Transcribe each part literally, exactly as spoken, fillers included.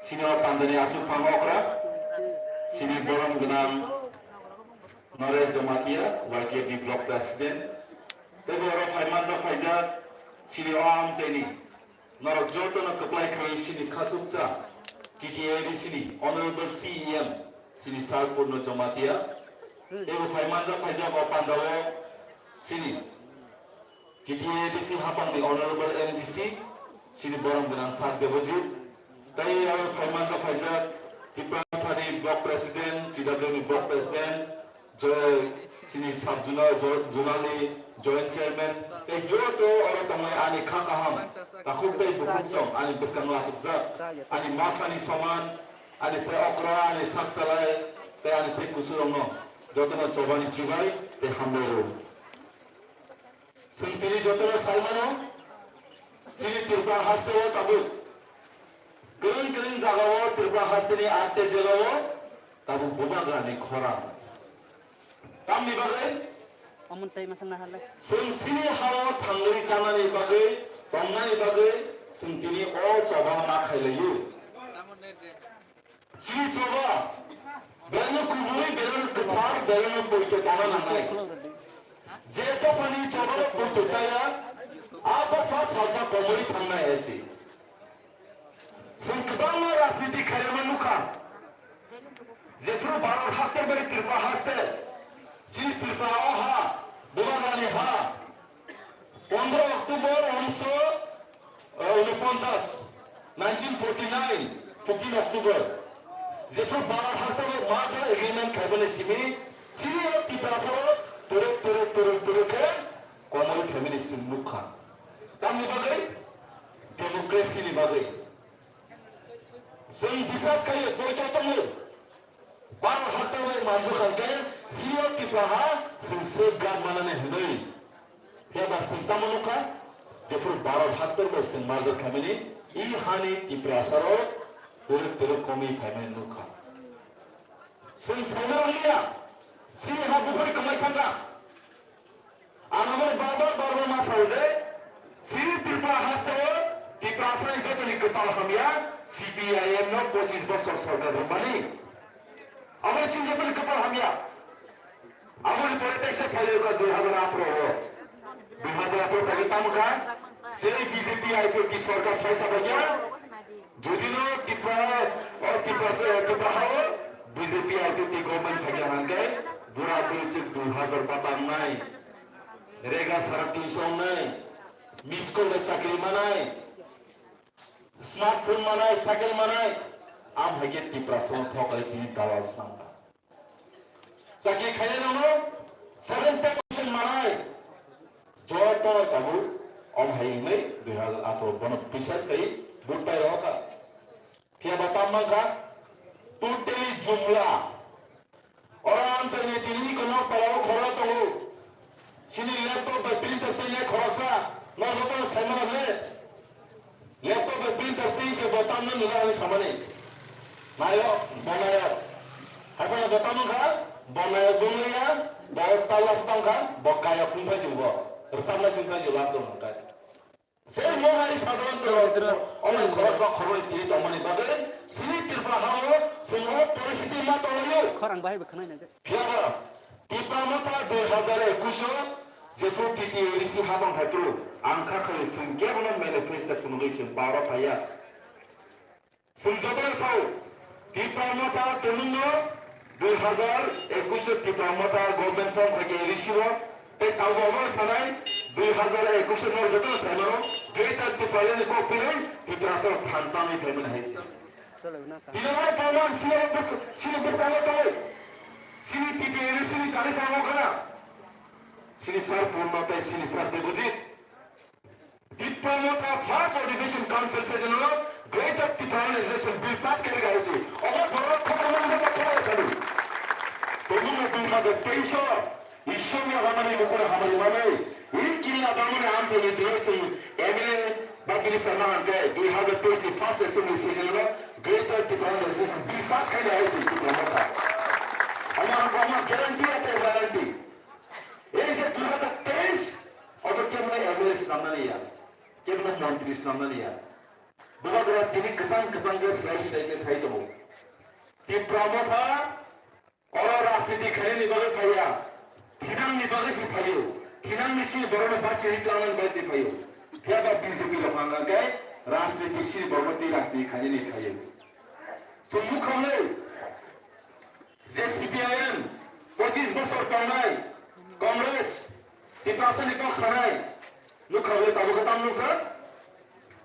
Sini o pandani achuk phang okra, sini borom gwnang Naresh Jamatia, Y T F ni block president. Tei bo oro phai manjak phaijak, sini o amchaini norok jotono kwplai khai sini khasuksa T T A D C ni Honorable C E M sini Sir Purno Jamatia. Tei bo phai manjak phaijak o pandao sini T T A D C hapangni Honorable M D C, sini borom gwnang Sir Debojit, tei aro phai manjak phaijak Tipra Mothani Block President, T W ni Block President, Joy, sini Sub Zonal, Jo-, Zonal ni Joint Chairman, tei joto oro tongnai ani kha kaham, takhuk tei bukhuk song ani bwskango achukjak, ani mathani soman, ani sai okra, ani sak salai, tei ani sai kusurokno jotono chobani chibai tei hambai rw. Chwng tini jotono sai mano, chini Tripura hasteo tabuk kwrwng kwrwng jagao Tripura hasteni atte jelao tabuk bubagrani khorang. Tamni bagwi? Omo tei masa naharle. Chwng chini hao thangwi chanani bagwi, tongnani bagwi chwng tini o choba ma khailaio. Chini choba, beleno kubui, beleno kwthar, beleno poito tongna nangnai. Je dophani choba poito chaya, a dopha salsa komori thangnai hai se. Chwng kwbangma rajniti khairokma nukha. Jephru Bharat haktor bai Tripura haste, chini Tripura o ha, Bubagrani ha, pondro October unisho, eh, unoponchas, nineteen forty-nine, fifteen October. Jephru Bharat haktor bai merger agreement khaibani simi, chini o Tiprasa o turuk, turuk, turuk, turuk khe komori family sing nukha. Tamni bagwi? Democracy ni bagwi. Chwng bisas khaio, poito tongo. Bharat haktor bai manjak kha khe, C E O Tipra ha chwng safeguard manani hwnwi. Phiya ba chwng tamo nukha, jephru Bharat haktor bai chwng merger khaimani, i hani Tiprasa rok twrwk twrwk komwi phaimani nukha. Chwng saimano liya, chini ha buphari kwmai thangkha. Ang abo bar bar bar bar ma sao je, chini Tripura hasteo Tiprasani jotoni kwtal hamya C P I M no pochis bosor sorkar rwmani. Abo chini jotoni kwtal hamya. Aboni pore teisa phaio ka dui hazar atharo o. Dui hazar atharo phai tamo kha, sei B J P I P F T sorkar sai sa bagya. Jodi no Tipra, o Tipra se, Tipra ha o B J P I P F T government phai kha hangke, bura buri chik dui hazar batang nai, rega sara tinsong nai, miss call bai chakri manai, smartphone manai, cycle manai, am hai khe Tipra song thok ai tini dalal sangka. Chakri khainai rokno seven pay commission manai. Joto tabuk om hai wngnai dui hazar atharo bono bisas khai vote pai rokha. Phiya ba tam mankha totally jumla. Oro amchaini tini iko nok tolao khoro tongo. Chini laptop bai printer twi nai khoroksa, no joto saimano le. Laptop bai printer twi se bo tamno nila ani samani. Nayok, bo nayok. Hai phano bo tamo kha, bo nayok bo wngya, bo tala se tong kha, bo gayok sing phai jubo. Rwchapnai sing phai jubo last o hwnkhai. Se mo hai sadharon to, omo khoroksa khoroknwi twi tongmani bagwi, chini Tripura hao chwng o poristhiti ma tonglaio. Khorang bahai bo khwnai nai de. Phiya ba, Tipra Motha dui hazar ekush o jephru T T A D C habang hai phru, ang kha khaio chwng kebono manifesto phunugwi chwng power o phaiya. Chwng joto sao, Tipra Motha tonwngno dui hazar ekush o Tipra Motha government form khai khe risi o, tei tabuk omo sanai dui hazar ekush o nor joto saimano Greater Tipraland ni kok pirwi Tiprasa thansa wngwi phaimani hai se. Tini o proman sini bwskango tongo. Sini T T A D C ni chari phang o khana. Sini Sir Purno tei sini Sir Debojit. Tipra Motha first Addition Council session o Greater Tipraland Registration Bill pass khe rwkha hai se. Obo borok khobor mani jabo khobor sadi. Tobwno dui hazar teis o Ishwar ni hamari mukuna hamari manwi, i kiriya bangmani amchai ni twi sing M L A ba minister ma hwnkhe dui hazar teis ni first assembly session o Greater Tipraland Registration Bill pass khaina hai se Tipra Motha. Omo hwnkhe omo guarantee ate guarantee. Ei je dui hazar teis, oto kebono M L A swnamnani ya, kebono montri swnamnani ya. Bubagra tini kwchang kwchang khe sai sai khe sai tongo. Tipra Motha oro rajniti khainani bagwi phaiya, thinangni bagwi se phaio, thinangni sini borokno bachi ri tlangnani bagwi se phaio. Phiya ba B J P rok hwnka khe rajniti sini borokno tei rajniti khainani phaio. Chwng nukha hwnwi je C P I M pochis bosor tongnai Congress, Tiprasani kok sanai, nukha hwnwi tabukhe tam nukjak.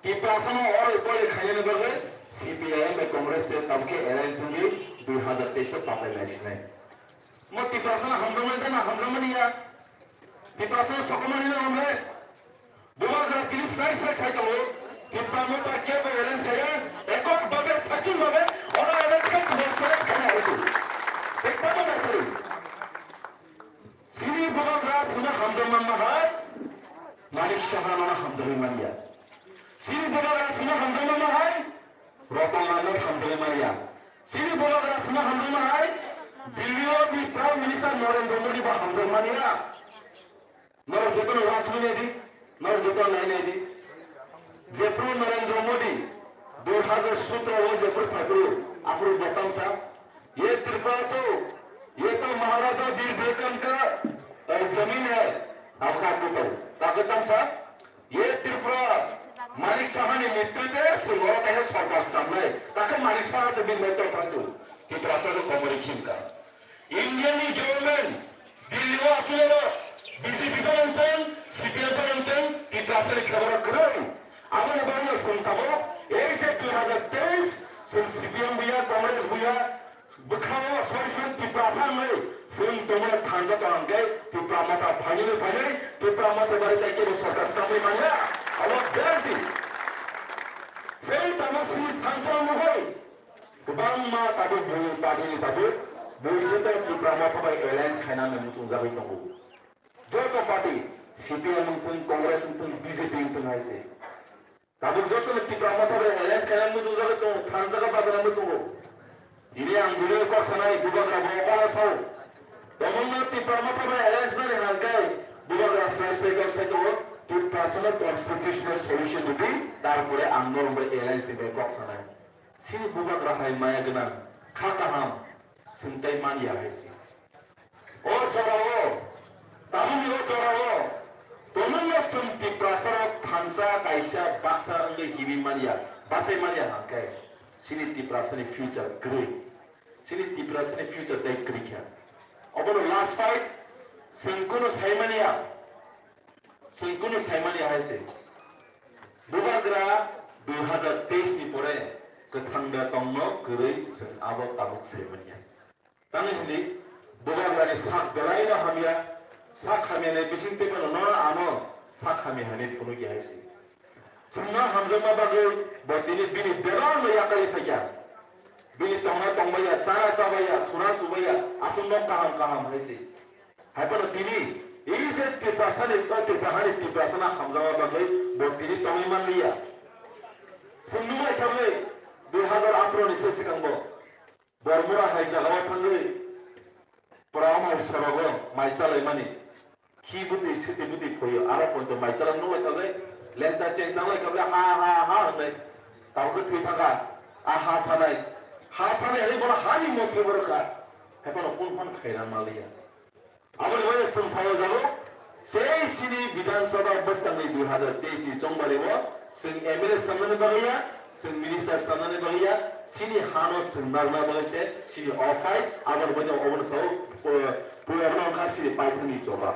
Tiprasano oro pore khainani bagwi C P I M bai Congress se tabukhe alliance wngwi dui hazar teis o patai naisinai. Mo Tiprasano hamjakmani tei na hamjakmani ya? Tiprasano sokomani na romle? Bubagra tini sai sai sai tongo. Tipra Motha kebo alliance khaiya, ekok babe, saichung babe, oro alliance khai chubon chubon khaina haisu. Tei tamo naisari. Sini Bubagra sino hamjak manma hai, Manik Saha nono hamjagwi manya. Sini Bubagra sino hamjak manma hai, Ratan Lal no hamjagwi manya. Sini Bubagra sino hamjak manma hai, Delhi o ni Prime Minister Narendra Modi bo hamjak manya. Norok jotono watchwi naidi, norok jotono nai naidi. Jephru Narendra Modi dui hazar sotro o jephru phaiphru, aphuru bo tamsa, "Ye Tripura to, ye to Maharaja Bir Bikram ka, eh, zamin hai," abo kha kuto. Ta khe tamsa, "Ye Tripura, Manik Saha ni netritwe se oro kaisa sorkar samnai." Ta khe Manik Saha se bini bai tor thangchu. Tiprasa no komori khimka. Indian ni government, Delhi o achulero B J P parang tong, C P M parang tong, Tiprasa ni kheboro kwrwi. Aboni bagwi chwng tabuk, ei je dui hazar teis, chwng C P M buya, Congress buya, bwkhango sori sori Tiprasa wngwi, chwng tongmani thansa tong hwnkhe, Tipra Motha phainani phainai, Tipra Motha bari tai kebo sorkar samwi manya, abo guarantee. Sei tabuk sini thansa wngwi, Kwbangma tabuk bui party ni tabuk bui joto Tipra Motha bai alliance khaina hinwi muchungjagwi tongo. Joto party, C P M wngthung, Congress wngthung, B J P wngthung hai se. Tabuk joto no Tipra Motha bai alliance khaina muchungjagwi tongo, thansa khe bachana muchungo. Tini ang jodi kok sanai, Bubagra bo okol sao. Tomungno Tipra Motha bai alliance nani hangkai, Bubagra sai sai kok sai tongo, Tiprasano constitutional solution rwdi, tarpore ang norok bai alliance ni bai kok sanai. Sini Bubagra hai maya gwnang, kha kaham, chwng tei man ya hai se. O jorao, tabukni o jorao, tongnokno chwng Tiprasarok thansa kaisa baksa wngwi himwi man ya, bachai man ya hwnkhe, sini Tiprasani future kwrwi, sini Tiprasani future tei kwrwi kha. Obono last fight, chwng kunu sai man ya. Chwng kunu saimani hai se. Bubagra dui hazar teis ni pore kwthang da tongno kwrwi chwng abo tabuk saimanya. Tamni hwnwi Bubagrani sak belai no hamya, sak hamya ni bising tei bono nono ano sak hamya hinwi phunukya hai se. Chwngno hamjakma bagwi bo tini bini bebak no yakarwi phaikha. Bini tongna tongmaya, chana chabaya, thuna chubaya, aswk no kaham kaham hai se. Hai phano tini, ei je Tiprasani, o Tiprahani Tiprasana hamjakma bagwi bo tini tongwi manliya. Chwng nuknai kha ble dui hazar atharo ni se swkang bo Bormura hai jagao thangwi Pura Amar Seba bo mai chalaimani. Khi bwtwi, siti bwtwi phoyo, aro poito mai chala nuknai kha ble, lengta cheng tanglai kha ble, ha, ha, ha hwnwi. Tabukhe thwi thangkha, a ha sanai. Ha sanai hwnwi bono hani motwe bo rwkha. Hai phano kung phan khairang manliya. Aboni bagwi chwng sao jago, sei sini Bidhan Sabha bwskangni dui hazar teis ni chongbario chwng M L A samnani bagwi ya, chwng minister samnani bagwi ya, sini hano chwng narwkna bagwi se sini o phai, aboni bagwi obono sao, uh, puyarno wngkha sini paithakni choba.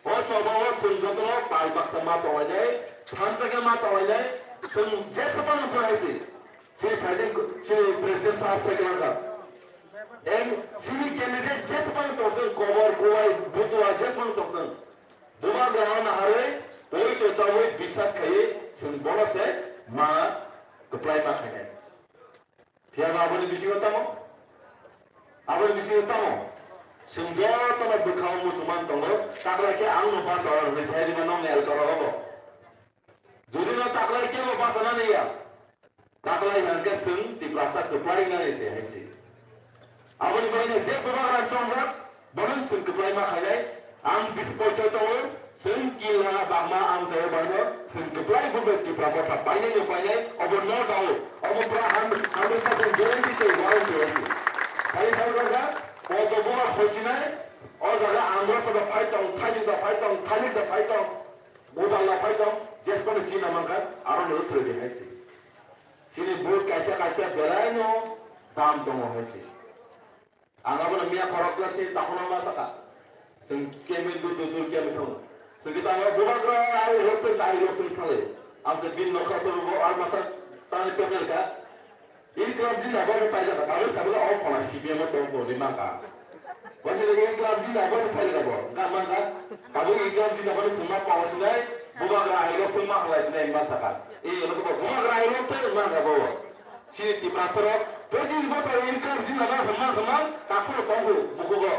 O choba o chwng jotono pai baksa ma tonglainai, thansa khe ma tonglainai, chwng jesa phano wngthok hai se. Chini president, chini president sahab sai kwlangkha. Em, chini candidate jesa phano tongthwng, kobor, kuwai, butua jesa phano tongthwng. Bubagra naharwi, poito chawi, biswas khaiwi, chwng bono se ma kwplai ma khainai. Phiya ba aboni bisingo tamo? Aboni bisingo tamo? Chwng jotono bwkhao muchungma tongo, taklai khe angno bachao hwnwi thai rima nokni elkaro obo. Jodi no taklai kebo bachanani ya, taklai hwnkhe chwng Tiprasa kwplai wngnani se hai se. Aboni bagwi je Bubagra chongjak, bono chwng kwplai ma khainai, Ang disappointed tongo, chwng kila bangma ang jaya baino, chwng kwplai bo bai Tipra Motha painai no painai, obo no doubt, obo pura hundred percent guarantee tei warranty hai se. Phai thang rwkha, poto buma khosinai, o jaga Andhra Sabha phai tong, Thaijuk da phai tong, Thailik da phai tong, Godal da phai tong, jesmani china mankha, aro no swrwdi hai se. Chini vote kaisa kaisa belai no dam tongo hai se. Ang abono miya khoroksa si takhuna ma saka. Chwng kemi dur dur dur kemi thango. Chwng kita ma bubagra ai lokthung ai lokthung thangle. Ang se bin nokha so bo al masa tani pemel ka. Inkilab jin abo ni paijak ka. Balu sabula o phona C P M o tong ko ni mangka. Wasi le inkilab jin abo ni paijak bo. Ga mangka. Balu inkilab jin abo ni sima pa wasi nai. Bubagra ai lokthung ma khlai sinai ma saka. E lokho bubagra ai lokthung ma ga bo. Chini Tiprasa rok pochis bosor income jina na hwnma hwnma takhuk tongo bukugo.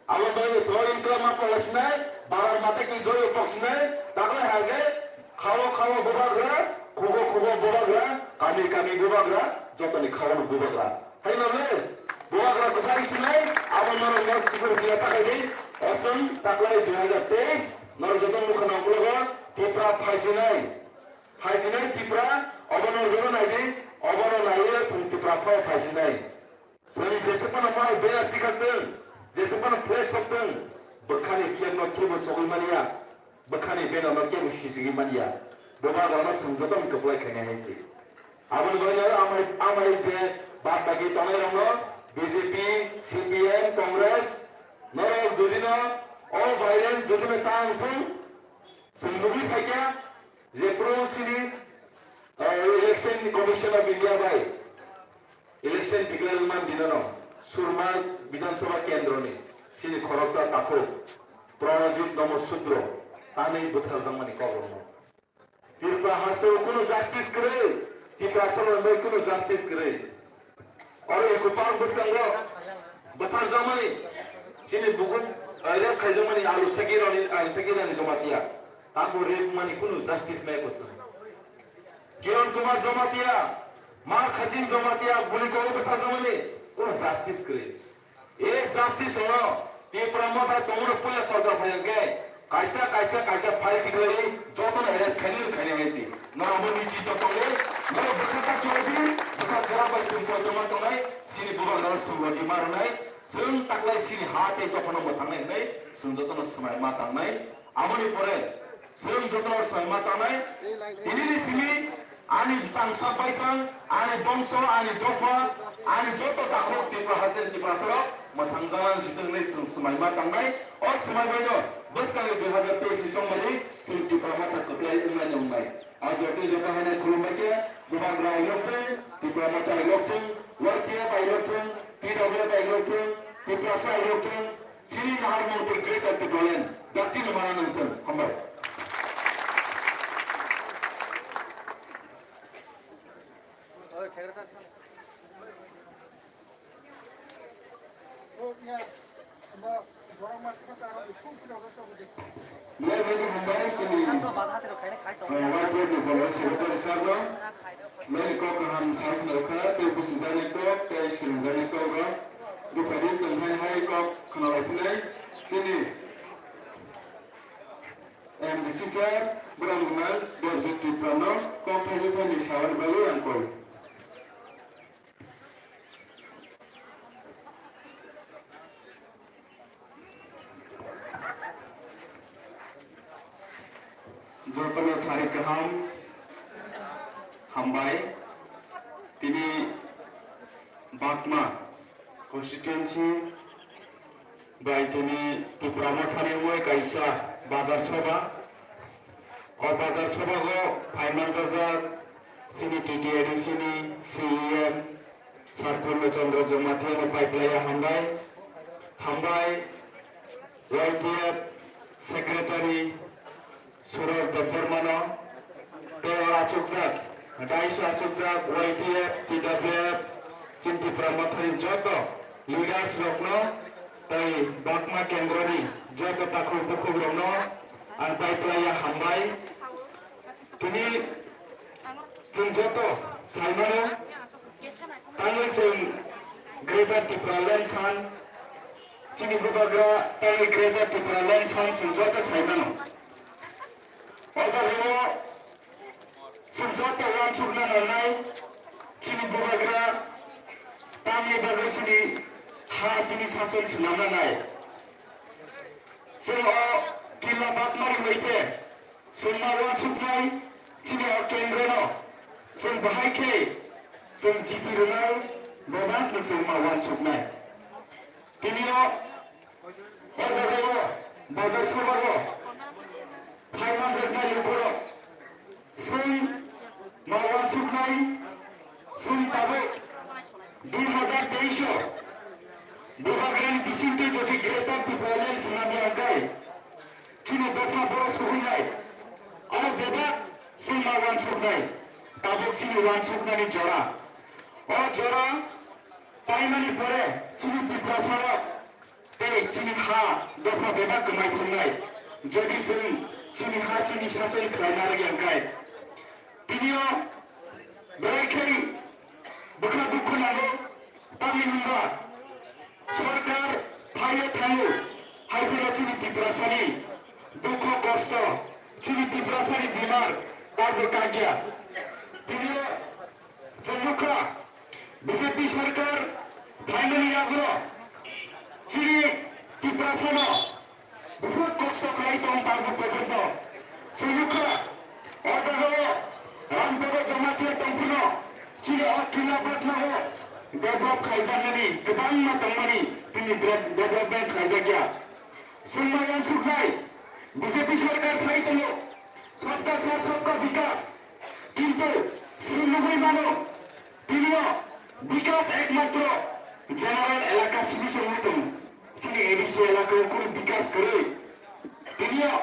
Abo bai so income ma pala sinai, babar mata ki joyo pok sinai, takhuk hage khawo khawo bubagra, khugo khugo bubagra, kami kami bubagra, jotoni khawo no bubagra. Hai na le, bubagra kwthai sinai, abo norok nok chikon sila takai di, election taklai dui hajar teis, norok joto mukha nang ulogo, Tipra phai sinai. Phaisinai Tipra, obono rwgwi naidi, obono naiwi chwng Tipra phai phaisinai. Chwng jeswk phano mal beya chikhak thung, jeswk phano flex sok thung, bwkhani flag no kebo sogwi manya, bwkhani banner no kebo sisigwi manya. Bubagrano chwng jotono kwplai khainai hai se. Aboni bagwi amai, amai je bad bagi tongnai rokno B J P, C P M, Congress, norok jodi no o violence jodi no tang thung, chwng nugwi phaikha, Jephru chini, eh, Election Commission of India bai election declare wngmani dinano Surma Bidhan Sabha kendroni chini khoroksa takhuk Pranajit Nomo Sudro tanwi bwtharjakmani kok rwno. Tripura hasteo kunu justice kwrwi, Tiprasa rok bai kunu justice kwrwi. Oro Eco Park bwskango bwtharjakmani chini bukhuk, eh, rape khaijakmani Alu Sakirani, Alu Sakirani Jamatia. Tambo rape mani kunu justice nai kwswng. Kiran Kumar Jamatia, Mar Khajin Jamatia, bwrwi kogo bwtharjakmani kunu justice kwrwi. E justice ono Tipra Motha tongmani puila sorkar phai hwnkhe kaisa, kaisa, kaisa file tiklai jotono arrest khainani khainai hai se. Norokbo nichito tongo, norok bwkha ta tongdi, bwkha kwrak bai chwng koitwma tongnai, chini bubagrano chwng rwdi ma rwnai, chwng taklai chini ha tei dophano mwthangnai hwnwi chwng jotono swmai ma tangnai. Aboni pore chwng jotono swmai ma tangnai. Tinini simi ani bwsang sak baithang, ani bongso, ani dopha, ani joto takhuk Tripura haste Tiprasarok mwthangjaknani sitwng hwnwi chwng swmai ma tangnai. O swmai baino bwskangni dui hazar teis ni chongmani chwng Tipra Motha kwplai wngnani wngnai. A jotoni joto haino khulumbai khe Bubagra I L F chwng, Tipra Motha I L F chwng, Y T F I L F chwng, T W F I L F chwng, Tiprasa I L F chwng, chini naharmung tei Greater Tipraland daktino mana nangthung. Hambai. Belai belai khe hambai chini, eh, Y T F ni General Secretary sir no. Belai kok kaham sai khna rwkha, tei busi jani kok, tei swrwng jani kok rok. Buphadi chwng hai hai kok khna lai phinai. Chini M D C sir, Bwrang Gwnang Debjit Tripura no kok thaisa thaini sawani bagwi ang koi. Jotono sari kaham, hambai. Tini Bakma constituency bai tini Tipra Mothani wngwi kaisa bazar soba. O bazar sobago phaimanjajak chini T T A D C ni C E M Sir Purno Chandra Jamatia no paiplaiya hambai. Hambai Y T F Secretary Suraj Debbarmano, tei oro achukjak, dais o achukjak Y T F, T W F, Chin Tipra Mothani joto leaders rokno tei Bakma Kendroni joto takhuk bukhuk rokno ang paiplaiya hambai. Tini chwng joto saimano, tangwi chwng Greater Tipraland san, Chini bubagra tei Greater Tipraland san chwng joto sai mano. O jagao chwng joto uansukna nangnai, chini bubagra tamni bagwi chini ha chini sason swnamna nai. Chwng o killa Batmari hoite chwng ma uansuknai, chini o kendrono chwng bahai khe chwng jiti rwnai, bebakno chwng ma uansuknai. Tini o, o jagao, bazar sobao phai manjaknai lukurok, chwng ma uansuknai, chwng tabuk dui hazar teis o bubagrani bisingtwi jodi Greater Tipraland swnamya hwnkhe, chini dopha boro suhwinai, aro bebak chwng ma uansuknai, tabuk chini uansuknani jora. O jora paimani pore chini Tiprasarok tei chini ha dopha bebak kwmai thangnai, jodi chwng chini ha chini sason khlaina rwgya hwnkhe. Tini o belai khe bwkha dukhu nango, tamni hwnba sorkar phaiwi thango, hai phano chini Tiprasani dukhu kosto, chini Tiprasani bimar teibo kakya. Tini o chwng nukha, B J P sorkar phaimani yago chini Tiprasano buphuru kosto khlai tong tabuk porjonto. Chwng nukha, o jagao Rampada Jamatia tongphano chini o killa Batmao develop khlaijaknani kwbangma tongmani tini development khlaijakya. Chwng ma uansuknai, B J P sorkar sai tongo, sabka sath sabka vikas. Kintu chwng nugwi mano, tini o vikas ekmatro general elaka simi se wngwi tongo. Chini A D C elaka o kunu vikas kwrwi. Tini o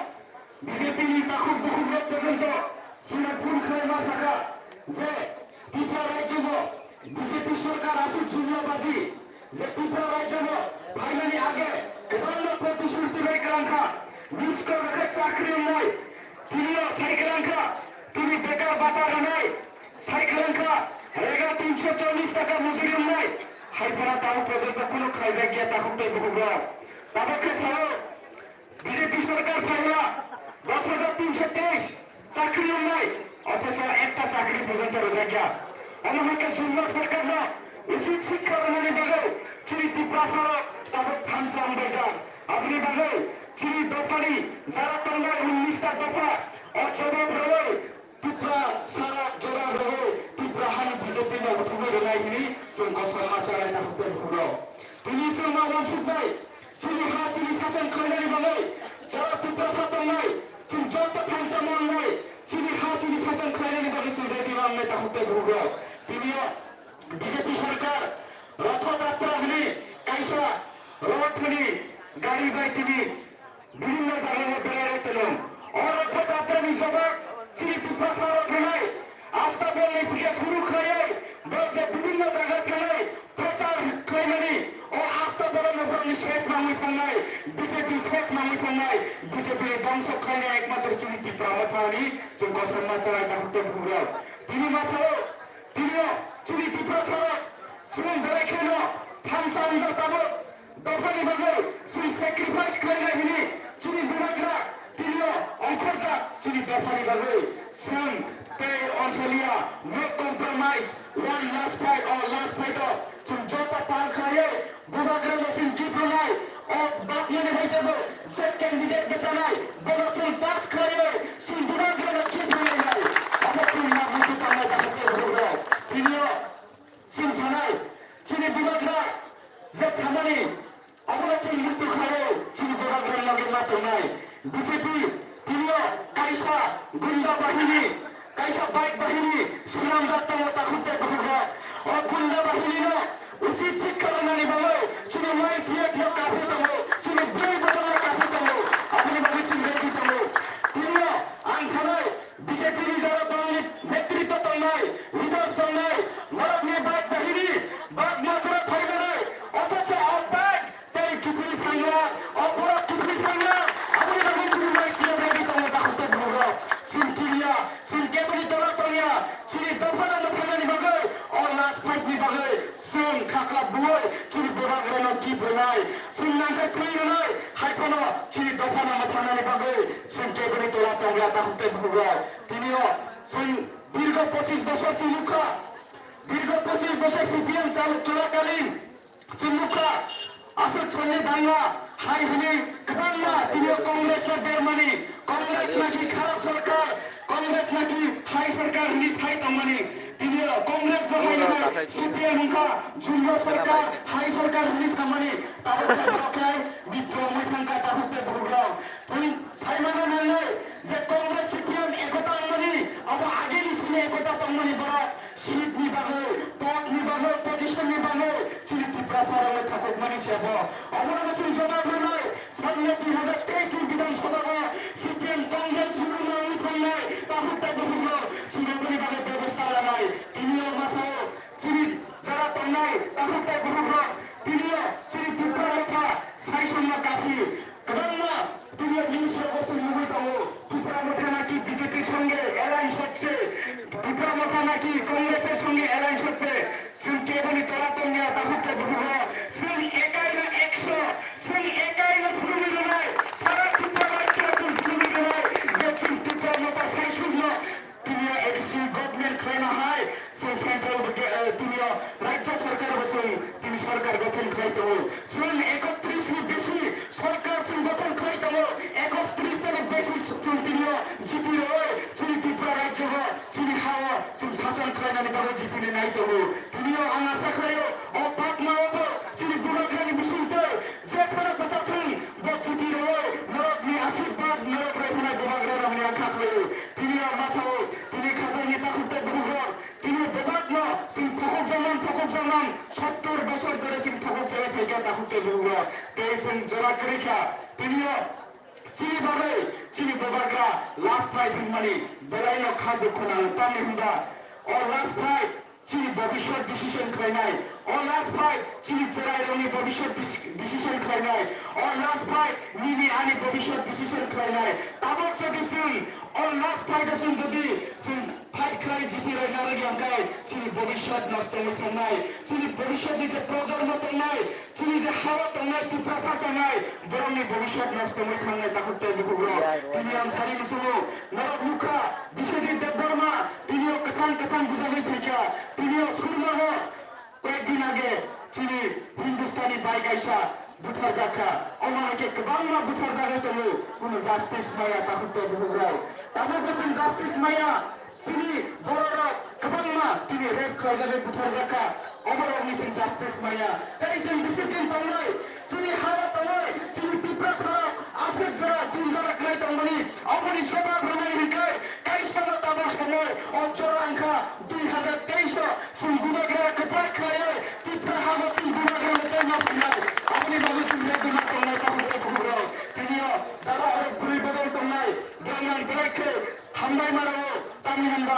B J P ni takhuk bukhukrok porjonto chwngno phone khlai ma sakha je Tripura rajyo o B J P sorkar aswk jumlabaji, je Tripura rajyo o phaimani age kwbangma protishruti bai kwlangkha, buskang khe chakri wngnai, tini o sai kwlangkha, tini bekar bata rwnai, sai kwlangkha, rega tinsho chollish taka mujuri wngnai, hai phano tabuk porjonto kunu khlaijakya takhuk tei bukhukrok. Tabuk khe sao, B J P sorkar phaila dos hajar tinsho teis chakri wngnai, othocho ekta chakri porjonto rwjakya. Omo hai khe Jumla sorkarno uchit sikha rwnani bagwi chini Tiprasarok tabuk thansa wngbaijak. Aboni bagwi chini dophani jara tongnai unnish ta dopha o jobab rwui Tiprasarok jora rwui Tipra hani B J P no buthumwi rwnai hwnwi chwng kosom ma chalaina hukdai hukno. Tini chwng ma uansuknai, chini ha chini sason khlainani bagwi jara Tiprasa tongnai, chwng joto thansa ma wngnai, chini ha chini sason khlainani bagwi chwng ready ma wngnai takhuk tei bukhuk rok. Tini o B J P sorkar Ratha Jatra hwnwi kaisa road hwnwi gari bai tini bibhinno jagao berai rwi tongo. O Ratha Jatra ni jobab chini Tiprasa rok rwnai. Asta bol ni sike suru khlaiwi bo je bibhinno jaga thangwi prochar khlaimani o asta bol no borok ni ses mangwi thangnai, B J P ses mangwi thangnai, B J P ni dongso khlainai ekmatro chini Tipra Motha ni chwng kosom ma chalai takhuk tei bukhuk rok. Tini ma sao, tini o chini Tiprasa rok chwng belai kheno thansa wngjak tabuk. Dophani bagwi chini sacrifice khlainai hwnwi chini bubagra tini o ongkhorjak chini dophani bagwi. Chwng tei onsolia, no compromise, one last fight, o last fight o chwng joto pal khlaiwi bubagrano chwng gift rwnai, o Batmani hai teibo je candidate bwchanai bono chwng pass khlaiwi chwng bubagrano gift rwlainai. Omo chwng nangmani tongnai takhuk tei bubagrok. Tini o Chwng sanai, chini bubagra je samani, abono chwng muitu khaio, chini bubagra loge ma tongnai. B J P tini o kaisa gunda bahini, kaisa bike bahini swnamjak tongo takhuk tei bukhuk rok. O gunda bahini no uchit sikha rwnani bagwi chini Y T F no kaphwi tongo, chini bwrwi bwtang no kaphwi tongo, aboni bagwi chwng ready tongo. Tini o ang sanai, B J P ni jora dol ni netritwo tongnai, leaders tongnai, norokni bike bahini, bike machara phaimanai, othocho o bike tei kiphilwi thangya, o borok kiphilwi thangya, aboni bagwi chini bike kiya bagwi tongo takhuk tei bukhuk rok. Chwng kiriya, chwng keboni dora tongya, chini dophano no phainani bagwi, o last fight ni bagwi. Chwng khakla buwi chini bubagrano gift rwnai, chwng nangkhe thwi rwnai, hai phano chini dopha nangma thangnani bagwi chwng keboni tola tongya takhuk tei bukhuk rok. Tinio chwng dirgo pochis bosor si nukha, dirgo pochis bosor C P M chal-, cholakalin chwng nukha, aswk chwngni dangya hai hwnwi kwbangma tinio Congress no bermani, Congress naki kharap sarkar, Congress naki hai sarkar hwnwi sai tongmani. Tinio Congress bo hai wngkha, C P M wngkha, jumbo sarkar, hai sarkar hwnwi samani. Tabuk khe borok khe mitro wngwi thangkha takhuk tei bukhuk rok. Tini saimano nangnai je Congress C P M ekota wngmani, abo ageni simi ekota tongmani borok. Seat ni bagwi, pod ni bagwi, position ni bagwi chini Tiprasa rok le thokok mani se bo. Omo no chwng jawab rwnai, samne dui hajar teis ni Bidhan Sabha o C P M Congress rwmani thangnai, takhuk tei bukhuk rok chwng boni bagwi bebosta lanai. Tini o masa o chini jara tongnai, takhuk tei bukhuk rok tini o chini Tipra Motha sai songma kathi. Kwbangma tini news rogo chwng nugwi tongo, Tipra Motha naki B J P songhe alliance hocche, Tipra Motha naki Congress songhe alliance hocche, chwng keboni tola tongya takhuk tei bukhuk rok, chwng ekai no ekso, chwng ekai no phunugwi rwnai, sara Tipra rajyo chwng phunugwi rwnai, je chwng Tipra Motha sai songno Tini o A D C government khlaina hai, chwng central bo ke, eh, tini o rajya sarkar bo chwng tini sarkar gothon khlai tongo. Chwng ekotris ni besi sarkar chwng gothon khlai tongo. Ekotris ni besi chwng tini o jiti roi, chini Tripura rajyo o, chini ha o chwng sason khlainani bagwi jiti ni nai tongo. Tini o ang asa khlai o, o Patna o bo chini bubagrani bising tei je phano bwsa thung bo jiti roi, norok ni asirwad norok roi phano bubagra rok ni ang kha khlai o. Tini o masa o, tini khajani takhuk tei bukhuk rok, tini bebak no chwng thokok jaknang, thokok jaknang, sottor bosor dhore chwng thokok jagwi phaikha takhuk tei bukhuk rok. Tei chwng jora kwrwi kha, tini o chini bagwi, chini bubagra last fight hwnmani belai no kha dukhu nango, tamni hwnba o last fight chini bobiswt decision khlainai. O last fight chini chwrairokni bobiswt dis-, decision khlainai. O last fight nini ani bobiswt decision khlainai. Tabok jodi chwng o last fight o chwng jodi chwng fight khlai jiti roi narwk ya hwnkhe chini bobiswt nosto wngwi thangnai. Chini bobiswtni je projonmo tongnai, chini je ha-o tongnai, Tiprasa tongnai, borokni bobiswt nosto wngwi thangnai takhuk tei bukhuk rok. Tini ang sari muchungo, norok nukha, Biswajit Debbarma, tini o kwthang kwthang bujagwi thwikha, tini o Surmago, koyek din age, chini Hindustani bai kaisa butharjakha, omo hai khe kwbangma butharjagwi tongo, kunu justice maya takhuk tei bukhuk rok. Tabuk bwswng justice maya, Chini bororok kwbangma tini rape khlaijagwi butharjakha, oborokni chwng justice maya. Tei chwng bising tin tongnai, chini ha-o tongnai, chini Tiprasarok aswk jora chwng jora kwlai tongmani, oboni jobab rwnai hwnkhe kaisano tabok somoi o jora wngkha dui hazar teis o chwng bubagra kwplai khlaiwi Tipra hago chwng bubagra no tei ma phainai. Aboni bagwi chwng yagwi ma tongnai takhuk tei bukhukrok. Tini o jara orok bwrwi bodol tongnai, borok nang belai khe Hambai mano, tamni hwnba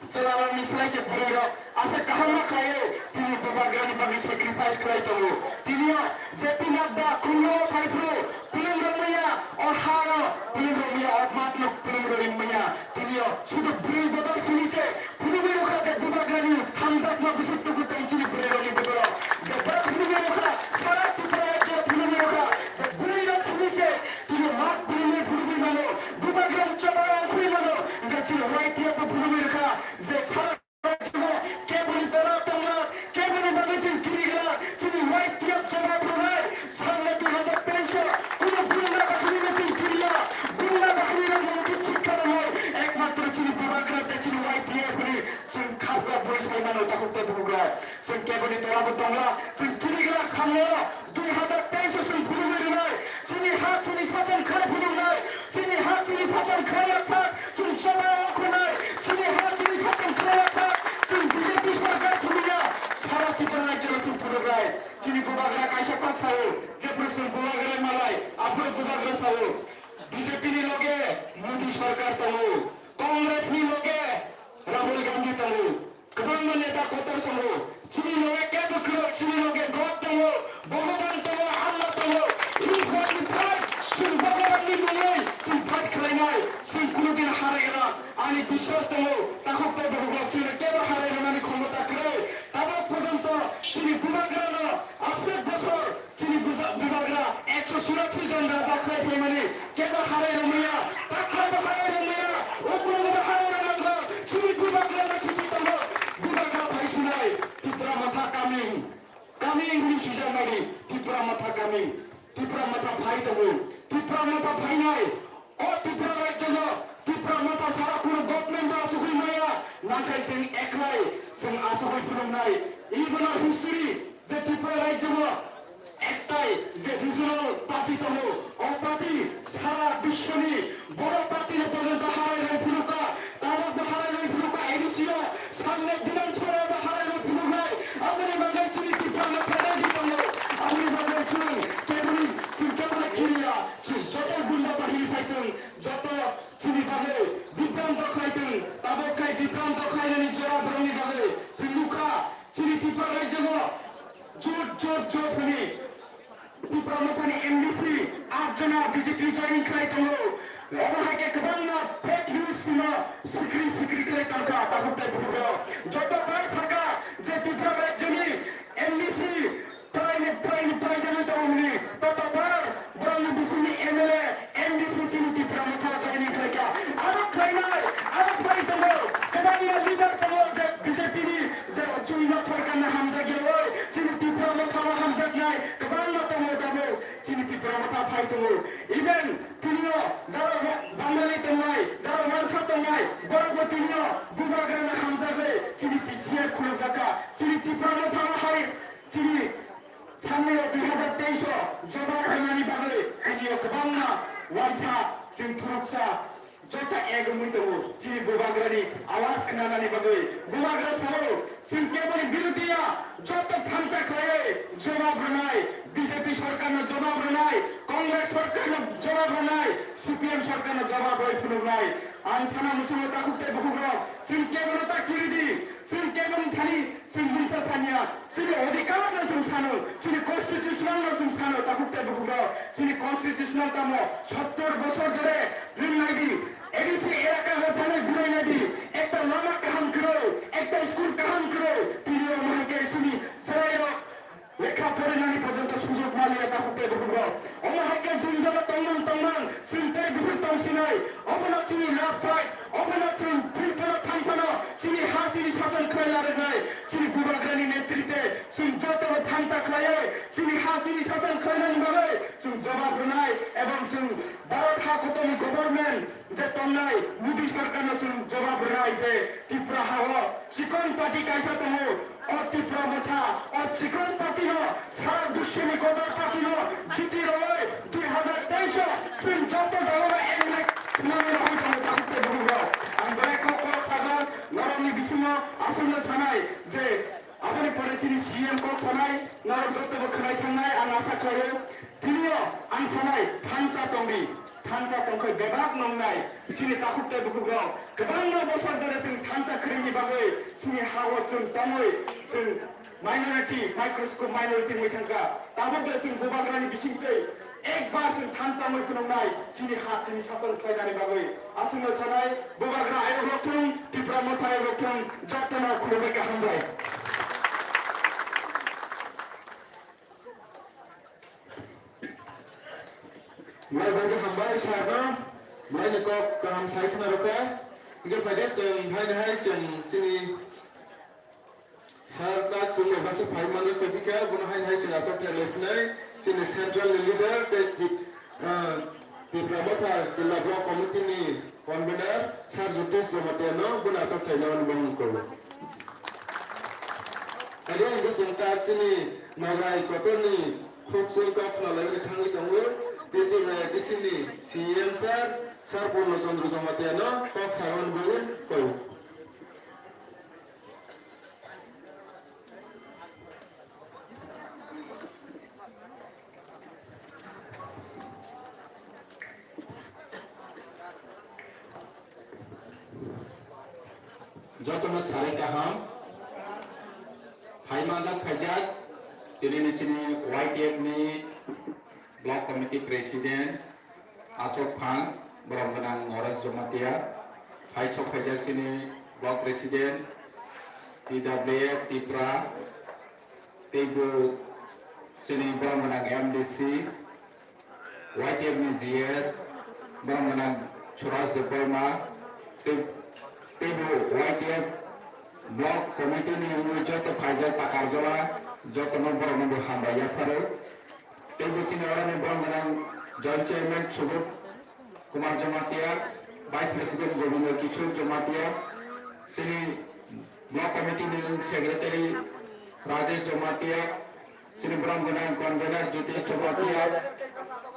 chwlarokni slai se bwrwirok asa kaham ma khlaiwi tini bubagrani bagwi sacrifice khlai tongo. Tini o J P Nadda khulumao phai phuru pulung rwngmaya, o ha-o pulung rwngmaya, o matno pulung rwngmaya. Tini o sudu bwrwi bodol simi se phunugwi rwkha je bubagrani hamjakma bwswk tubu tong chini bwrwirokni bodolo. Je bwrwi phunugwi rwkha, sara Tripura rajyo phunugwi rwkha je bwrwirok simi se Tini mat bwrwini phunugwi mano, bubagrani choba ongkhorwi mano, hwnkhe chini Y T F bo phunugwi rwkha je sara rajyo keboni tola tongna, keboni bagwi chwng kiriglak, chini Y T F jawab rwnai, samne dui hazar teis o kunu gunda bahinino chwng kiriya, gunda bahinirokno chwng sikha rwnai, ekmatro chini bubagra tei chini Y T F ni chwng khapra bwrwi sai mano takhuk tei bubagra, chwng keboni tola bo tongla, chwng kiriglak samne o. Dui hazar teis o chwng phunugwi rwnai, chini ha chini sachon khlai phunuknai, chini ha chini sachon khlai rwkha, chwng choba o khwnai, chini ha chini sachon khlai rwkha, chwng B J P sorkar chwngya, sara Tripura rajyo no chwng phunuknai. Chini bubagra kaisa kok sao, jephuru chwng bubagra malai, aphuru bubagra sao, B J P ni loge Modi sorkar tongo, Congress ni loge Rahul Gandhi tongo. Kwbangma neta kotor tongo. Chini loge kebo kwrwi, chini loge God tongo, Bhogoban tongo, Allah tongo. His body fight, chwng Bhogoban ni mungwi chwng fight khlainai, chwng kunudin harai gana. Ani biswas tongo, takhuk tei bukhuk rok chini kebo harai rwnani khomota kwrwi. Tabok porjonto chini Ani hini sijak nai di, Tipra Motha coming, Tipra Motha phai tongo, Tipra Motha phainai. O Tipra rajyo no, Tipra Motha sara kuno government ba asugwi maya, nakhai sing eklai, sing asugwi phunuknai. Ibono history, je Tipra rajyo no, ektai je regional party tongo, o party sara biswoni boro party no porjonto harai lai phunukha, tabok bo harai lai phunukha, A D C o, samne Bidhan Sabha o bo harai lai phunuknai, aboni bagwi chini Tipra no phaidai di tongo, aboni bagwi chwng keboni, chwng keboni kiriya, chwng joto gunda bahini phaitwng, joto chini bagwi bibranto khlaitwng, tabok khai bibranto khlainani jora borokni bagwi chwng nukha, chini Tipra rajyo o jot, jot, jot hwnwi. Tipra Mothani M D C aat jona B J P joining khlai tongo. Omo hai khe kwbangma fake news no sikri sikri khlai tongkha takhuk tei bukhuk rok. Joto bai sakha je Tipra rajyoni M D C trai ni, trai ni, trai jani tongo hwnwi. Toto bar borokni bisingni M L A, M D C chini Tipra Motha joining khlaikha. Aro khlainai, aro khlai tongo. Kwbangma leader tongo je B J P ni, je chwngno sorkarno hamjakya oi, chini Tipra Mothano hamjaknai kwbangma tongo tabuk. Chini Tipra Motha phai tongo. Even tinio jara wa-, Bangali tongnai, jara wansa tongnai, borokbo tinio Bubagrano hamjagwi chini T C F khulukjakha. Chini Tipra Mothano hai chini samni dui hazar teis o jobab rwnani bagwi tinio kwbangma wansa chwng thuruksa. Joto ek wngwi tongo, chini Bubagrani awaz khnanani bagwi. Bubagra sao, chwng keboni birodhiya, joto thansa khlaiwi jobab rwnai, B J P sorkarno jobab rwnai, Congress sorkarno jobab rwnai, C P M sorkarno jobab rwi phunuknai. Ang sana muchungo takhuk tei bukhukrok, chwng kebono ta kiri di, chwng keboni thani Chwng mungsa sanya, chini odhikar no chwng sano, chini constitutional no chwng sano, takhuk tei bukhuk rok, chini constitutional tamo sottor bosor dhore ring nai di, A D C elaka o thanai burai nai di, ekta lama kaham kwrwi, ekta school kaham kwrwi, tini omo hai khe chini chwrai rok lekha porinani porjonto sujok maliya, takhuk tei bukhuk rok. Omo hai khe jwngjalo tongmang tongmang, chwng tei bising tongsinai, obono chini last fight, obono chwng thwi phano thang phano chini ha chini sason khlai larinai, chini Bubagrani netrite chwng jotono thansa khlaiwi chini ha chini sason khlainani bagwi chwng jobab rwnai, ebong chwng Bharat ha kotorni government je tongnai Modi sorkarno chwng jobab rwnai je Tripura ha o chikon party kaisa tongo, o Tipra Motha, o chikon party no, sara bisyoni kotor party no jiti rwwi dui hazar teis o chwng joto jagao M L A swnamwi rwui tongo, takhuk tei bukhuk rok. Ang belai kok kok sajak, norokni bisingo aswkno sanai je aboni pore chini C M kok sanai, norok joto bo khwnai thangnai ang asa khlaio. Tinio ang sanai thansa tongdi. Thansa tongkhai bebak nongnai chini takhuk tei bukhuk rok kwbangma bosor dhore chwng thansa kwrwini bagwi chini ha-o chwng tongwi chwng minority, microscope minority wngwi thangkha. Tabuk de chwng Bubagrani bisingtwi ekbar chwng thansa wngwi phunuknai chini ha chini sason khlainani bagwi. Aswkno sanai Bubagra ayuk rok thung, Tipra Motha ayuk rok thung, jotono khulumwi kaham bai. Belai belai hambai sir no, belai ni kok kaham sai khna rwkha. Hingke phaikhe chwng haino hai chwng chini sir ta chwng bai baksa phai mano tei bikha bono haino hai chwng aswk khe lai phnai chini central ni leader tei chi-, ah, Tipra Motha Jilla Block Committee ni Convener Sir Jyotish Jamatia no bono aswk thainani mung kok. Abo wngkha chwng ta chini Nogai kotorni khuk chwng kok khna laimani thangwi tongo, T T A D C ni C M Sir, Sir Purno Chandra Jamatia no kok sarmani bagwi kok. Jotono sarai kaham. Phai manjak phaijak, tini ni chini Y T F ni Block Committee President Ashok Phang, borom gwnang Naresh Jamatia, phai sok phaijak chini Block President T W F Tripura, teibo chini borom gwnang M D C, Y T F ni G S, borom gwnang Suraj Debbarma, tei, teibo Y T F Block committee ni wngwi joto phaijak takarjala, jotono borokno bo hambai yapharo. Tei bo chini oroni borok gwnang Joint Chairman Subodh Kumar Jamatia, Vice President Gobindo Kishore Jamatia, chini Block Committee ni Secretary Rajesh Jamatia, chini borok gwnang Convener Jitesh Jamatia,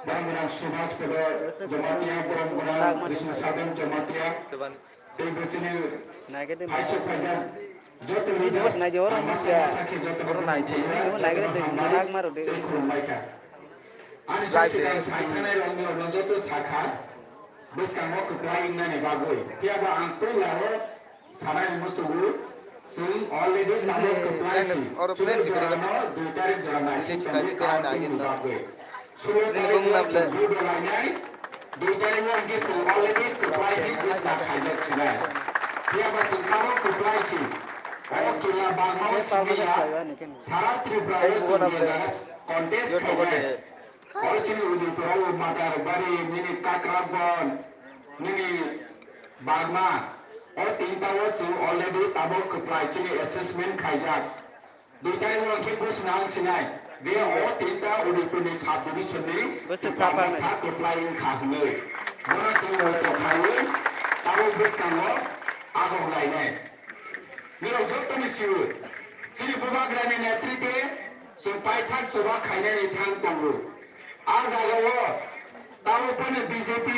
borok gwnang Subhas Pedar Jamatia, borok gwnang Krishna Sadhan Jamatia, tei bo chini Naikhe de phaichuk phaijak joto leaders, naikhe oro masa masa khe joto oro naikhe, joto naikhe de hambai, rak maro de. Tei khulumbai kha. Ani live sai de. Sigang sai thanai rokni rokno joto sakha, bwskango kwplai wngnani bagwi. Phiya ba ang puila o sanani muchungo, chwng already tabuk kwplai si. Oro plan si kwrwi kha. Chwng jorano dui tarik jora naising tongwi kaham tongni bagwi. Sulo tarik o chwng budo lainai, dui tarik o hwnkhe chwng already kwplai khe bwsla khaijak sinai. Phiya ba chwng tabuk kwplai si. O kila bagma o simi ya, sara Tripura o chwng je jaga contest khainai. Oro chini Udaipur o Madarbari, nini Kakrabon, nini Bagma. O tinta o chwng already tabuk kwplai chini assessment khaijak. Dui tarik o hwnkhe ghoshona wng sinai je o tinta Udaipur ni sub division ni bwswk kwplai wngkha hwnwi. Bono chwng moito khaiwi tabuk bwskango agok lainai. Nirok jottoni sio, chini Bubagrani netritwe chwng paithak choba khainani thang tongo. A jagao tabuk phano B J P,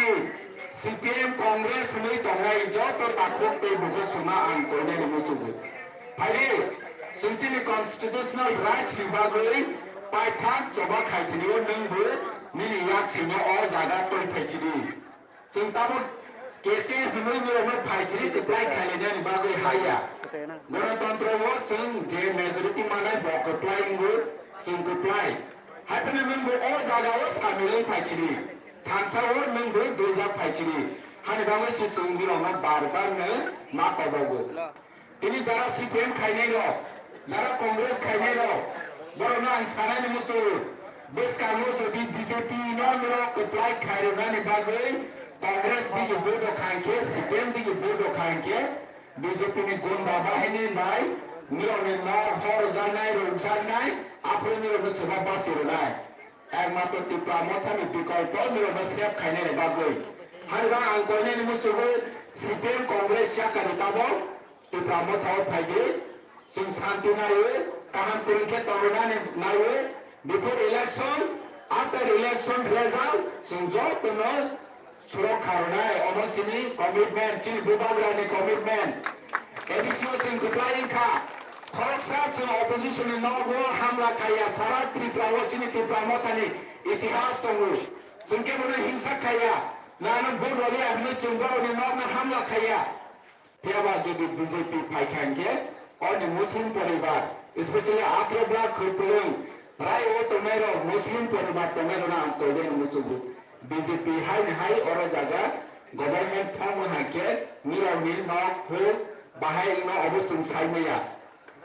C P M, Congress hwnwi tongnai joto takhuk tei bukhuk songno ang koinani muchungo. Phaidi, chwng chini constitutional rights ni bagwi paithak choba khaithinio nwngbo nini yaksino o jaga tongphai sidi. Chwng tabuk K C A hwnwi nirokno phaisiri kwplai khailainani bagwi haya. Ganatantro o chwng je majority manai bo kwplai wngo, chwng kwplai. Haiphano nwngbo o jaga o samil wng phaisiri. Thansa o nwngbo duljak phaisiri. Hani bagwi se chwng nirokno bar bar no ma kobogo. Tini jara C P M khainai rok, jara Congress khainai rok, borokno ang sanani muchungo, bwskango jodi B J P no norok kwplai khairoknani bagwi Congress digi vote rok kha hinkhe, C P M digi vote rok kha hinkhe, B J P ni gunda bahini bai norokni nok hor rwjaknai, rwjaknai, aphuru norokno soba basi rwnai. Ekmatro Tipra Mothani bikolpo norokno save khainani bagwi. Haiba ang koinani muchungo C P M Congress yakari tabok. Tipra Motha o phaidi, chwng santi naiwi, kaham kwrwng khe tongnani naiwi, before election, after election result, chwng jotono surok kharwnai, omo chini commitment, chini Bubagrani commitment. A D C o chwng kwplai wngkha, khoroksa chwng opposition ni nogo hamla khaiya, sara Tripura o chini Tipra Mothani itihas tongo. Chwng khe bono hingsa khaiya, nano vote rwliya hwnwi chwng borokni nokno hamla khaiya. Phiya ba jodi B J P phai kha hinkhe, oni Muslim poribar, especially Atrobla Khulpulung, rai o tongnai rok Muslim poribar tongnai rok ang koidai no muchungo. B J P hai ni hai oro jaga government thangma hai khe nirok ni nok huk bahai wngno obo chwng sai maya.